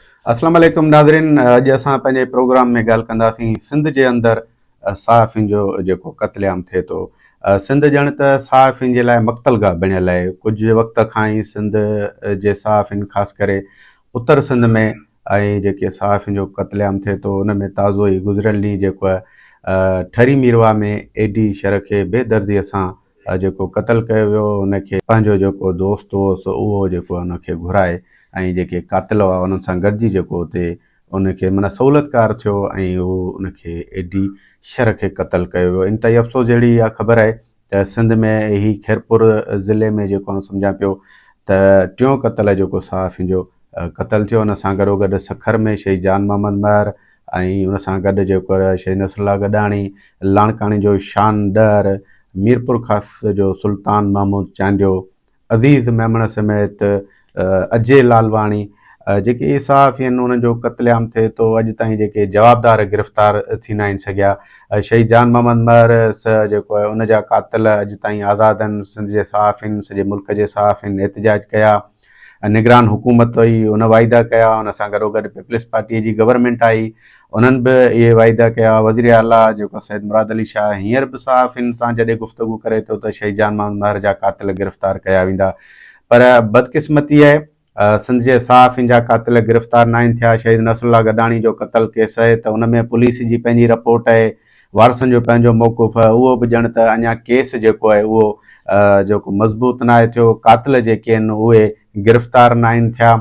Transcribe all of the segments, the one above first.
اسلام عليڪم ناظرين اڄ اسان پنهنجي پروگرام ۾ ڳالهه ڪنداسين سنڌ جي اندر صحافين جو جيڪو قتل عام ٿئي ٿو سنڌ ڄڻ ته صحافين جي لاء مقتل گاهه بڻيل آهي ڪجهه وقت کان ئي سنڌ جي صحافين خاص ڪري اتر سنڌ ۾ ۽ جيڪي صحافين جو قتل عام ٿئي ٿو ان ۾ تازو ئي گذريل ڏينهن جيڪو آهي ٺري ميرواهه ۾ اي ڊي شر کي بي دردي سان جيڪو قتل ڪيو ويو ان کي پنهنجو جيڪو دوست هو سو اهو جيڪو ان کي گهرائي ۽ جيڪي قاتل هئا انهن سان گڏجي جيڪو اتي ان کي معنيٰ سهولتڪار ٿيو ۽ هو ان کي ايڊي شر کي قتل ڪيو ويو. انتهائي افسوس جهڙي اها خبر آهي ته سنڌ ۾ هي خيرپور ضلعي ۾ جيڪو آئون سمجهان پيو ته ٽيون قتل جيڪو صحافين جو قتل ٿيو ان سان گڏوگڏ سکر ۾ شهيد جان محمد مهر ۽ ان سان گڏ جيڪو شهيد نصرالله گڏاڻي، لاڙڪاڻي جو شان ڏهر، ميرپورخاص جو سلطان محمود چانڊيو، عزيز ميمڻ سميت اجي لالواڻي جيڪي اهي صحافي آهن انهن جو قتل عام ٿئي ٿو اڄ تائين جيڪي جوابدار گرفتار ٿي ناهن سگهيا شهيد جان محمد مهر جيڪو آهي ان جا قاتل اڄ تائين آزاد آهن سنڌ جي صحافين سڄي ملڪ جي صحافين احتجاج ڪيا نگران حڪومت هئي ان واعدا ڪيا ان سان گڏوگڏ پيپلز پارٽي جي گورنمينٽ آئي انهن به اهي واعدا ڪيا وزير اعليٰ جيڪو سيد مراد علي شاهه هينئر به صحافين سان جڏهن گفتگو ڪري ٿو ته شهيد جان محمد مهر جا قاتل گرفتار ڪيا ويندا پر بدقسمتي آهي سنڌ جي صحافين جا قاتل گرفتار ناهن ٿيا شهيد نصر الله گڏاڻي جو قتل ڪيس آهي ته ان ۾ پوليس جي پنهنجي رپورٽ آهي وارثن جو پنهنجو موقف آهي اهو به ڄڻ ته اڃا ڪيس جيڪو آهي اهو جيڪو مضبوط ناهي ٿيو قاتل جيڪي آهن اهي گرفتار ناهن ٿيا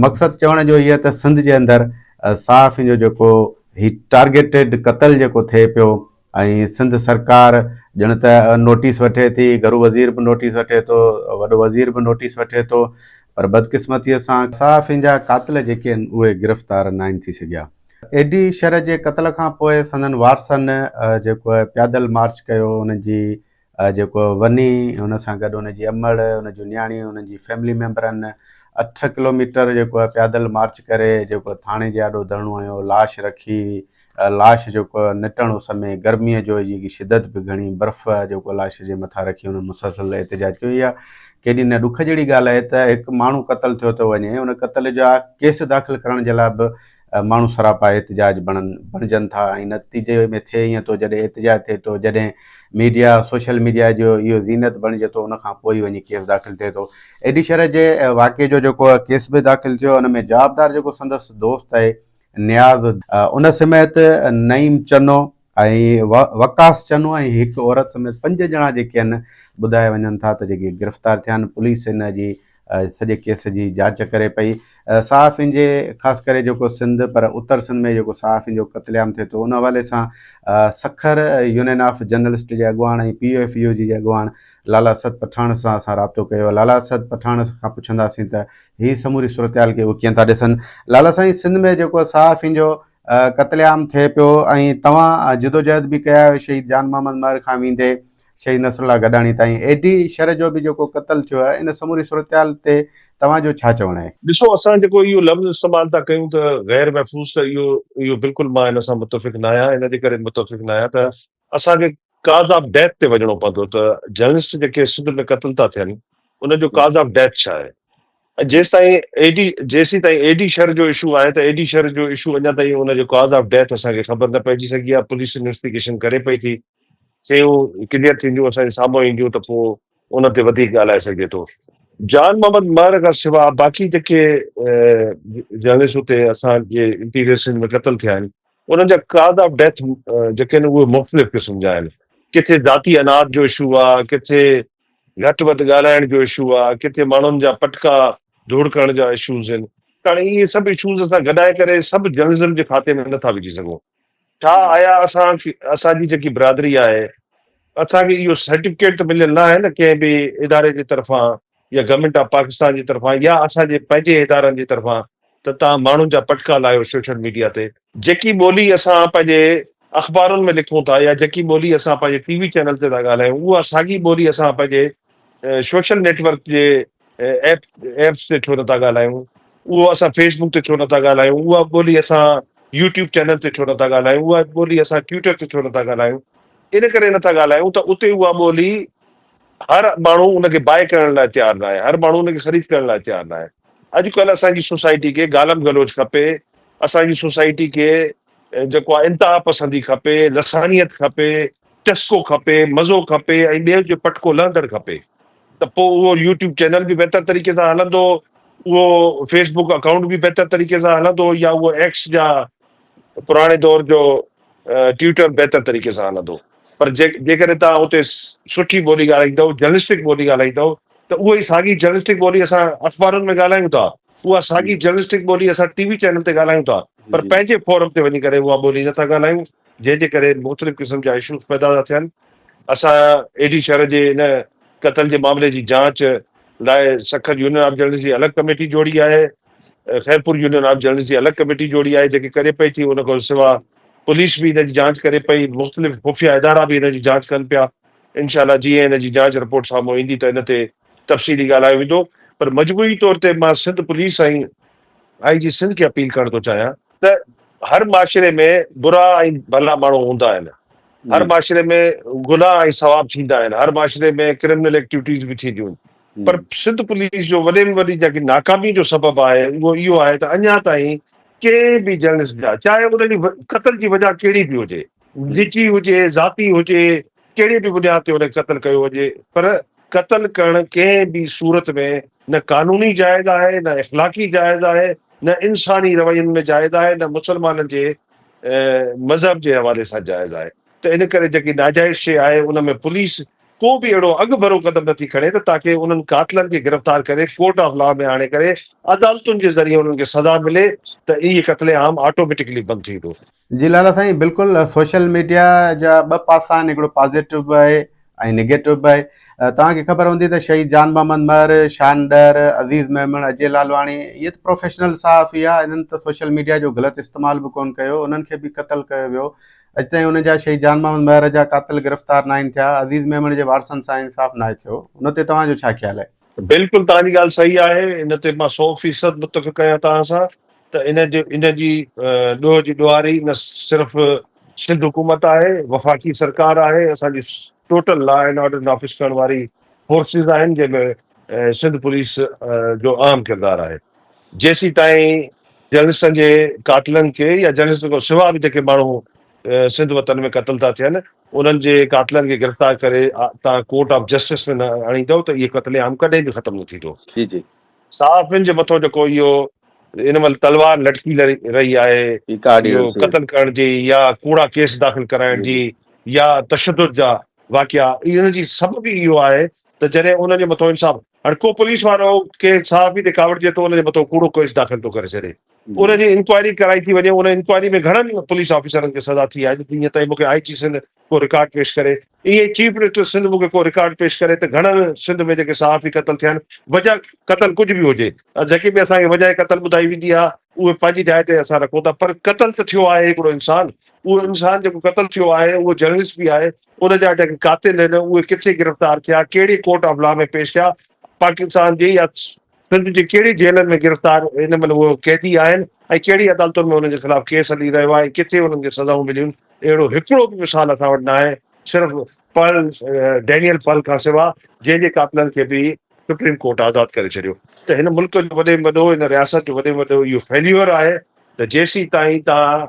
مقصد چوڻ جو هي ته سنڌ جي اندر صحافين جو جيڪو هي ٽارگيٽيڊ قتل جيڪو ٿئي پيو ۽ سنڌ سرڪار ڄڻ ته نوٽيس وٺي ٿي گهرو وزير به نوٽيس وٺي ٿو وڏو وزير به نوٽيس وٺي ٿو پر بدقسمتي سان صحافين جا قاتل جيڪي آهن اهي گرفتار ناهن ٿي سگهيا. اي ڊي شر جي قتل کان پوء سندن وارثن جيڪو پيادل مارچ ڪيو ان جي جيڪو وني ان سان گڏ ان جي امڙ ان جون نياڻيون انهن جي فيملي ميمبرن اٺ ڪلوميٽر جيڪو پيادل مارچ ڪري جيڪو ٿاڻي جي آڏو ڌرڻو هنيو لاش رکي لاش جيڪو نٽڻ اس ۾ گرمي جو جي شدت به گهڻي برف جيڪو لاش جي مٿان رکي انهن مسلسل احتجاج ڪيو اها ڪيڏي نه ڏک جهڙي ڳالهه آهي ته هڪ ماڻهو قتل ٿيو ٿو وڃي ان قتل جا ڪيس داخل ڪرڻ جي لاء به ماڻهو سراپا احتجاج بڻن بڻجن ٿا ۽ نتيجي ۾ ٿئي ائين ٿو جڏهن احتجاج ٿئي ٿو جڏهن ميڊيا سوشل ميڊيا جو اهو زينت بڻجي ٿو ان کان پوء ئي وڃي ڪيس داخل ٿئي ٿو ايڊي شھر جي واقعي جو جيڪو ڪيس به داخل ٿيو ان ۾ جوابدار جيڪو سندس دوست آهي نياز ان سميت نعيم چنو ۽ وقاص چنو ۽ هڪ عورت سميت پنج ڄڻا جيڪي آهن ٻڌايا وڃن ٿا ته جيڪي گرفتار ٿيا آهن پوليس ان جي سڄي ڪيس جي جاچ ڪري پئي صحافين جي خاص ڪري جيڪو سنڌ پر اتر سنڌ ۾ جيڪو صحافين جو قتل عام ٿئي ٿو ان حوالي سان سکر يونين آف جرنلسٽ جي اڳواڻ ۽ پي ايف يو جي اڳواڻ لالا اسد پٺاڻ سان اسان رابطو ڪيو لالا اسد پٺاڻ کان پڇنداسين ته هي سموري صورتحال کي هو ڪيئن ٿا ڏسن لالا سائين سنڌ ۾ جيڪو صحافين جو قتل عام ٿئي پيو ۽ توهان جدوجهد به ڪيا آهيو شهيد جان محمد مهر کان ويندي شهيد نصر الله گڏاڻي تائين اي ڊي شر جو به جيڪو قتل ٿيو آهي ان سموري صورتحال تي توهان جو ڇا چوڻ آهي؟ ڏسو اسان جيڪو اهو لفظ استعمال ٿا ڪيون ته غير محفوظ ته اهو اهو بلڪل مان ان سان متفق نه آهيان ان جي ڪري متفق نه آهيان ته اسان کي ڪاز آف ڊيٿ تي وڃڻو پوندو ته جرنلسٽ جيڪي سنڌ ۾ قتل ٿا ٿين ان جو ڪاز آف ڊيٿ ڇا آهي ۽ جيستائين اي ڊي جيسين تائين اي ڊي شھر جو اشو آهي ته اي ڊي شھر جو اشو اڃا تائين ان جو ڪاز آف ڊيٿ اسان کي خبر نه پئجي سگهي آهي پوليس انويسٽيگيشن ڪري پئي ٿي شيون ڪليئر ٿينديون اسان جي سامهون اينديون ته پوء ان تي وڌيڪ ڳالهائي سگهجي ٿو جان محمد مهر کان سوا باقي جيڪي جرنلسٽ اتي اسان جي انٽيريئر سنڌ ۾ قتل ٿيا آهن انهن جا ڪاز آف ڊيٿ جيڪي آهن اهي مختلف قسم جا آهن ڪٿي ذاتي اناج جو اشو آهي ڪٿي گهٽ وڌ ڳالهائڻ جو اشو آ، ڪٿي ماڻهن جا پٽڪا ڌوڙ ڪرڻ جا اشوز آهن ته هاڻي اهي سڀ اشوز اسان گڏائي ڪري سڀ جرنلزم جي کاتي ۾ نٿا وجهي سگهون. ڇا آيا اسان اسان جي جيڪي برادري آهي اسان کي اهو سرٽيفڪيٽ ته مليل نه آهي نه ڪنهن به اداري جي طرفان يا گورنمينٽ آف پاڪستان جي طرفان يا اسان جي پنهنجي ادارن جي طرفان ته توهان ماڻهن جا پٽڪا لاهيو سوشل ميڊيا تي. جيڪي ٻولي اسان پنهنجي اخبارن ۾ لکون ٿا يا جيڪي ٻولي اسان پنهنجي ٽي وي چينل تي ٿا ڳالهايون اها ساڳي ٻولي اسان پنهنجي سوشل نيٽ ورڪ جي ايپ ايپس تي ڇو نٿا ڳالهايون اهو اسان فيس بڪ تي ڇو نٿا ڳالهايون اها ٻولي اسان يوٽيوب چينل تي ڇو نٿا ڳالهايون اها ٻولي اسان ٽوئٽر تي ڇو نٿا ڳالهايون ان ڪري نٿا ڳالهايون ته اتي اها ٻولي هر ماڻهو ان کي باء ڪرڻ لاء تيار ناهي، هر ماڻهو ان کي خريد ڪرڻ لاء تيار ناهي. اڄڪلهه اسان جي سوسائٽي کي گالم گلوچ کپي، اسان جي سوسائٽي کي جيڪو آهي انتها پسندي کپي، لسانيت کپي، چسڪو کپي، مزو کپي ۽ ٻئي جو پٽڪو لهندڙ کپي ته پوء اهو يوٽيوب چينل به بهتر طريقي سان هلندو، اهو فيس بڪ اڪائونٽ به بهتر طريقي سان هلندو يا اهو ايڪس جا پراڻي دور جو ٽوئٽر بهتر طريقي سان هلندو پر جيڪڏهن توهان اتي سٺي ٻولي ڳالهائيندؤ، جرنلسٽڪ ٻولي ڳالهائيندؤ ته اها ئي ساڳي جرنلسٽڪ ٻولي اسان اخبارن ۾ ڳالهايون ٿا، اها ساڳي جرنلسٽڪ ٻولي اسان ٽي وي چينل تي ڳالهايون ٿا پر پنهنجي فورم تي وڃي ڪري اها ٻولي نٿا ڳالهايون جنهن جي ڪري مختلف قسم جا اشوز پيدا ٿا ٿين. اسان اي ڊي شھر جي ان قتل جي معاملي جي جاچ لاء سکر يونين آف جرنلسٽ جي الڳ ڪميٽي جوڙي آهي، خيرپور يونين آف جرنلسٽ جي الڳ ڪميٽي جوڙي آهي جيڪي ڪري پئي ٿي ان کان سوا پوليس به ان جي جاچ ڪري پئي، مختلف خفيه ادارا به ان جي جاچ ڪن پيا، انشاء الله جيئن ان جي جاچ رپورٽ سامهون ايندي ته ان تي تفصيلي ڳالهايو ويندو پر مجموعي طور تي مان سنڌ پوليس ۽ I جي سنڌ کي اپيل ڪرڻ ٿو چاهيان ته هر معاشري ۾ برا ۽ ڀلا ماڻهو هوندا آهن، هر معاشري ۾ گناهه ۽ ثواب ٿيندا آهن، هر معاشري ۾ ڪرمنل ايڪٽيوٽيز به ٿينديون آهن پر سنڌ پوليس جو وڏي ۾ وڏي جيڪي ناڪامي جو سبب آهي اهو اهو آهي ته اڃا تائين ڪنهن به جرنلسٽ جا چاهي ان جي قتل جي وجهه ڪهڙي به هجي، نجي هجي، ذاتي هجي، ڪهڙي به بنياد تي ان کي قتل ڪيو وڃي پر قتل ڪرڻ ڪنهن به صورت ۾ نه قانوني جائز آهي نه اخلاقي جائز آهي نه انساني روين ۾ جائز آهي نه مسلمانن جي مذهب جي حوالي سان جائز آهي ته ان ڪري جيڪي ناجائز شيء آهي ان ۾ پوليس ڪو به اهڙو اڳڀرو قدم نٿي کڻي ته تاڪه انهن قاتلن کي گرفتار ڪري ڪورٽ آف لا ۾ آڻي ڪري عدالتن جي ذريعي انهن کي سزا ملي ته اهي قتل عام آٽوميٽڪلي بند ٿي ويندو. جي لالا سائين بلڪل سوشل ميڊيا جا ٻه پاسا آهن هڪڙو پازيٽو به آهي ۽ نيگيٽو به آهي توهان کي خبر هوندي ته شهيد جان محمد مهر شان ڏهر عزيز ميمڻ اجي لالواڻي اهي ته پروفيشنل صحافي آ انهن ته سوشل ميڊيا جو غلط استعمال به ڪون ڪيو انهن کي به قتل ڪيو ويو اڄ تائين انهن جا شهيد جان محمد مهر جا قاتل گرفتار ناهن ٿيا عزيز ميمڻ جي وارثن سان انصاف ناهي ٿيو ان تي توهان جو ڇا خيال آهي؟ بلڪل توهان جي ڳالهه صحيح آهي ان تي مان 100% متفق آهيان توهان سان ته ان جو ان جي ڏوهه جي ڏوهاري نه صرف سنڌ حڪومت آهي، وفاقي سرڪار آهي، اسان جي ٽوٽل لا اينڊ آرڊر نافذ ڪرڻ واري فورسز آهن جنهن ۾ سنڌ پوليس جو اهم ڪردار آهي. جيسيتائين جرنلسٽن جي قاتلن کي يا جرنلسٽن کان سوا به جيڪي ماڻهو سنڌ وطن ۾ قتل ٿا ٿين انهن جي قاتلن کي گرفتار ڪري تان ڪورٽ آف جسٽس ۾ نه آڻيندؤ ته اهي قتل عام ڪڏهن به ختم نه ٿيندو. جي جي. صحافين جي مٿو جيڪو اهو ان مهل تلوار لٽڪي رهي آهي اهو قتل ڪرڻ جي يا ڪوڙا ڪيس داخل ڪرائڻ جي يا تشدد جا واقعا ان جي سبب ئي اهو آهي ته جڏهن انهن جي مٿو انصاف هاڻي ڪو پوليس وارو ڪنهن صحافي تي ڪاوڙجي ٿو ان جي مٿو ڪوڙو ڪيس داخل ٿو ڪري ڇڏي ان جي انڪوائري ڪرائي ٿي وڃي ان انڪوائري ۾ گهڻن پوليس آفيسرن کي سزا ٿي آهي جيئن تائين مونکي آء جي سنڌ ڪو رڪارڊ پيش ڪري ائين ئي چيف منسٽر سنڌ مونکي ڪو رڪارڊ پيش ڪري ته گهڻن سنڌ ۾ جيڪي صحافي قتل ٿيا آهن وجه قتل ڪجهه به هجي جيڪي به اسان کي وجه قتل ٻڌائي ويندي آهي اهي پنهنجي جاء تي اسان رکون ٿا پر قتل ته ٿيو آهي هڪڙو انسان اهو انسان جيڪو قتل ٿيو آهي اهو جرنلسٽ به آهي ان جا جيڪي قاتل آهن اهي ڪٿي گرفتار ٿيا ڪهڙي ڪورٽ آف لا ۾ پيش ٿيا پاڪستان جي يا سنڌ جي ڪهڙي جيلن ۾ گرفتار هن مهل اهي قيدي آهن ۽ ڪهڙي عدالتن ۾ انهن جي خلاف ڪيس هلي رهيو آهي ۽ ڪٿي انهن کي سزائون مليون اهڙو هڪڙو به مثال اسان وٽ ناهي صرف پرل ڊينيل پرل کان سوا جنهن جي قاتلن کي به سپريم ڪورٽ آزاد ڪري ڇڏيو ته هن ملڪ جو وڏي ۾ وڏو هن رياست جو وڏي ۾ وڏو اهو فيليور آهي ته جيسين تائين توهان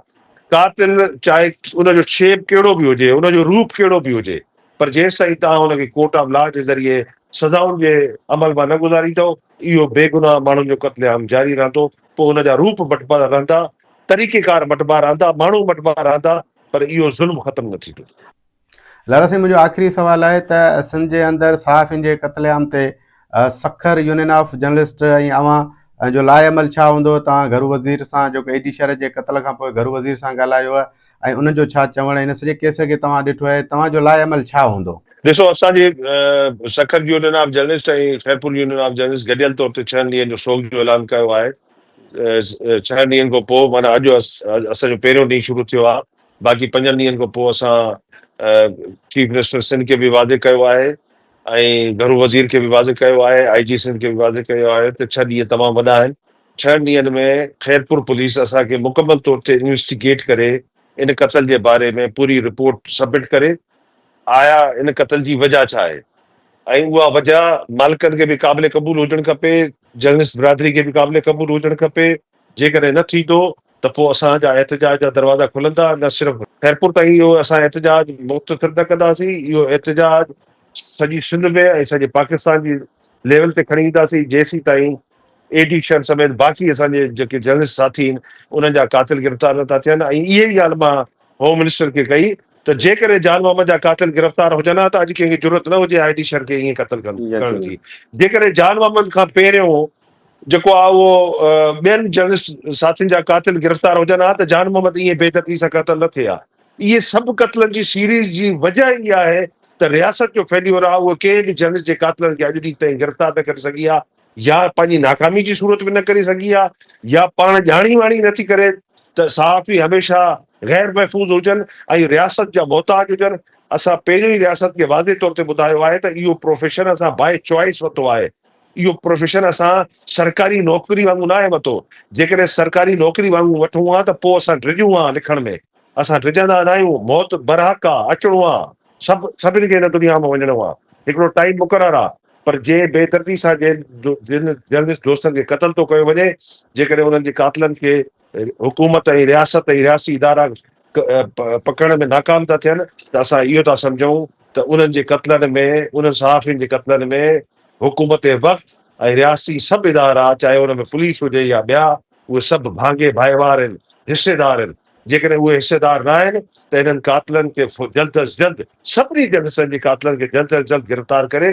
قاتل چاهي ان جو شيپ ڪهڙو به هجي ان جو روپ ڪهڙو به هجي پر جيستائين توهان ان کي ڪورٽ آف لا جي ذريعي سزائن جي عمل مان نه گذاريندؤ، اهو بيگناهه ماڻهن جو قتل عام جاري رهندو، پوء ان جا روپ مٽبا رهندا، طريقيڪار مٽبا رهندا، ماڻهو مٽبا رهندا، پر اهو ظلم ختم نه ٿيندو. لالا سائين منهنجو آخري سوال آهي ته سنڌ جي اندر صحافين جي قتل عام تي سکر يونين آف جرنلسٽ ۽ اوهان جو لاء عمل ڇا هوندو توهان گهرو وزير سان جيڪو اي ڊي شر جي قتل کان پوء گهرو وزير سان ڳالهايو ۽ انهن جو ڇا چوڻ آهي ان سڄي ڪيس کي توهان ڏٺو آهي توهان جو لاء عمل ڇا هوندو؟ ڏسو اسان جي Sukkur union of journalist ۽ Khairpur union of journalist گڏيل طور تي ڇهن ڏينهن جو سوڳ جو اعلان ڪيو آهي ڇهن ڏينهن کان پوء معنيٰ اڄ اسان جو پهريون ڏينهن شروع ٿيو آهي باقي پنجن ڏينهن کان پوء اسان چيف منسٽر سنڌ کي به واضح ڪيو آهي ۽ گهرو وزير کي به واضح ڪيو آهي آء جي سنڌ کي به واضح ڪيو آهي ته ڇهه ڏينهن تمام وڏا آهن ڇهن ڏينهن ۾ خيرپور پوليس اسان کي مڪمل طور تي انويسٽيگيٽ ڪري ان قتل جي باري ۾ پوري رپورٽ سبمٽ ڪري آيا ان قتل جي وجهه ڇا آهي؟ ۽ اها وجه مالڪن کي به قابل قبول هجڻ کپي، جرنلسٽ برادري کي به قابل قبول هجڻ کپي، جيڪڏهن نه ٿيندو ته پوء اسان جا احتجاج جا دروازا کلندا، نه صرف خيرپور تائين اهو اسان احتجاج مختصر نه ڪنداسين، اهو احتجاج سڄي سنڌ ۾ ۽ سڄي پاڪستان جي ليول تي کڻي اينداسين، جيسيتائين اي ڊي شر سميت باقي اسان جي جيڪي جرنلسٽ ساٿي آهن انهن جا قاتل گرفتار نٿا ٿين ۽ اها ئي ڳالهه مان هوم منسٽر کي ڪئي ته جيڪڏهن جان محمد جا قاتل گرفتار هجن ها ته اڄ ڪنهن کي جرئت نه هجي ها اي ڊي شر کي ائين قتل ڪرڻ جي جيڪڏهن جان محمد کان پهريون جيڪو آهي اهو ٻين جرنلسٽ ساٿين جا قاتل گرفتار هجن ها ته جان محمد ائين بي دردي سان قتل نه ٿئي ها اهي سڀ قتلن جي سيريز جي وجه اها آهي ته رياست جو فيليور آهي اهو ڪنهن به جرنلسٽ جي قاتلن کي اڄ ڏينهن تائين گرفتار نه ڪري سگهي آهي يا پنهنجي ناڪامي جي صورت ۾ نه ڪري سگهي آ يا پاڻ ڄاڻي واڻي نه ٿي ڪري ته صحافي هميشه غير محفوظ هجن ۽ رياست جا محتاج هجن. اسان پهريون ئي رياست کي واضح طور تي ٻڌايو آهي ته اهو پروفيشن اسان باء چوائس ورتو آهي. اهو پروفيشن اسان سرڪاري نوڪري وانگر ناهي ورتو. جيڪڏهن سرڪاري نوڪري وانگر وٺون ها ته پوء اسان ڊڄون ها لکڻ ۾. اسان ڊڄندا ناهيون. موت برحق آ، اچڻو آ. سڀ سڀني کي هن دنيا مان وڃڻو آ. هڪڙو ٽائيم مقرر آ. پر جنهن بي دردي سان جن جرنلسٽ دوستن کي قتل ٿو ڪيو وڃي، جيڪڏهن انهن جي قاتلن کي حڪومت ۽ رياست ۽ رياستي ادارا پڪڙڻ ۾ ناڪام ٿا ٿين ته اسان اهو ٿا سمجهون ته انهن جي قتلن ۾ انهن صحافين جي قتلن ۾ حڪومت وقت ۽ رياستي سڀ ادارا چاهي ان ۾ پوليس هجي يا ٻيا اهي سڀ ڀاڱي ڀائيوار آهن، حصيدار آهن، جيڪڏهن اهي حصيدار نه آهن ته انهن قاتلن کي جلد از جلد سڀني جرنلسٽن جي قاتلن کي جلد از جلد گرفتار ڪري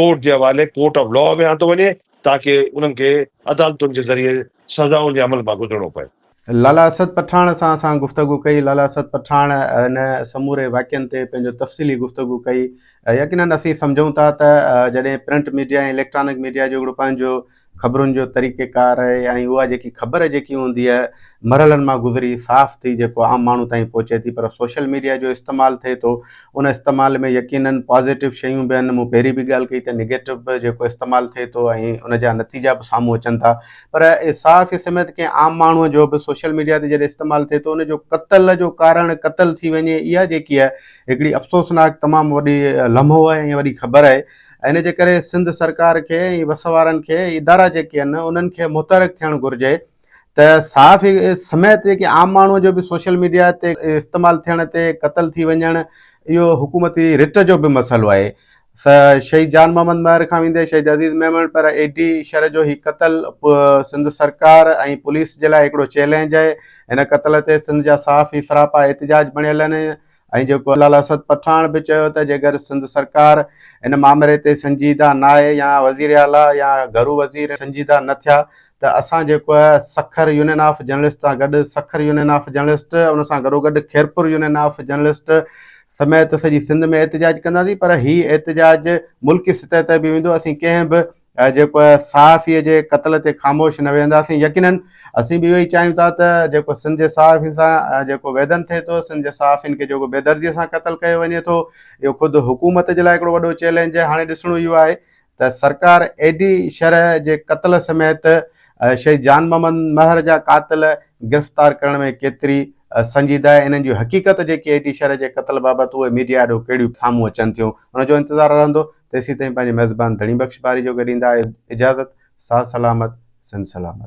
ڪورٽ جي حوالي ڪورٽ آف لا ۾ آندو وڃي تاڪه انهن کي عدالتن جي ذريعي سزائن جي عمل مان گذرڻو پئي. لالا اسد پٺاڻ سان اسان گفتگو ڪئي. لالا اسد پٺاڻ ان سموري واقعن تي پنهنجو تفصيلي گفتگو ڪئي. يقينن اسين سمجهون ٿا ته جڏهن پرنٽ ميڊيا ۽ اليڪٽرانڪ ميڊيا جو هڪڙو پنهنجو خبرن جو طريقه ڪار آهي ۽ اها جيڪي خبر جيڪي هوندي آهي مرحلن مان گذري صاف ٿي جيڪو عام ماڻهو تائين پهچي ٿي پر سوشل ميڊيا جو استعمال ٿئي ٿو ان استعمال ۾ يقينن پازيٽو شيون به آهن مون پهرين به ڳالهه ڪئي ته نگيٽو به جيڪو استعمال ٿئي ٿو ۽ ان جا نتيجا به سامهون اچن ٿا پر صحافي سميت ڪنهن عام ماڻهو جو به سوشل ميڊيا تي جڏهن استعمال ٿئي ٿو ان جو قتل جو ڪارڻ قتل ٿي وڃي اها جيڪي آهي هڪڙي افسوسناڪ تمام وڏي لمحو آهي ۽ وڏي خبر آهي ان جي ڪري سنڌ سرڪار کي ۽ وس وارن کي ادارا جيڪي آهن انهن کي متحرڪ ٿيڻ گهرجي ته صحافي سميت جيڪي عام ماڻهو جو به سوشل ميڊيا تي استعمال ٿيڻ تي قتل ٿي وڃڻ اهو حڪومتي رٽ جو به مسئلو آهي شهيد جان محمد مهر کان ويندي شهيد عزيز ميمڻ پر اي ڊي شر جو هي قتل سنڌ سرڪار ۽ پوليس جي لاء هڪڙو چئلينج آهي هن قتل تي سنڌ جا صحافي سراپا احتجاج بڻيل آهن ۽ جيڪو لالا اسد پٺاڻ به چيو ته جيڪر سنڌ سرڪار ان مامري تي سنجيده ناهي يا وزير اعليٰ يا گهرو وزير سنجيده نه ٿيا ته اسان جيڪو آهي سکر يونين آف جرنلسٽ سان گڏ سکر يونين آف جرنلسٽ ان سان گڏوگڏ خيرپور يونين آف جرنلسٽ سميت سڄي سنڌ ۾ احتجاج ڪنداسين پر هي احتجاج ملڪي سطح تي به ويندو اسين ڪنهن به جيڪو آهي صحافي جي قتل تي خاموش نه ويهنداسين يقينن اسين به اهو ئي چاهيون ٿا ته جيڪو سنڌ جي صحافين سان جيڪو ويڌن ٿئي ٿو سنڌ جي صحافين کي جيڪو بيدردي سان قتل ڪيو وڃي ٿو اهو خود حڪومت جي لاء هڪڙو وڏو چئلينج آهي هاڻي ڏسڻو اهو آهي ته سرڪار اي ڊي شرح جي قتل سميت شهيد جان محمد مهر جا قاتل گرفتار ڪرڻ ۾ ڪيتري سنجيده آهي انهن جي حقيقت جيڪي اي ڊي شرح جي قتل بابت اهي ميڊيا آڏو ڪهڙيون سامهون اچن ٿيون ان جو انتظار رهندو تيسين تائين پنهنجي ميزبان ڌڻي بخش باري جو گڏيندا اجازت ساھ سلامت سنڌ سلامت.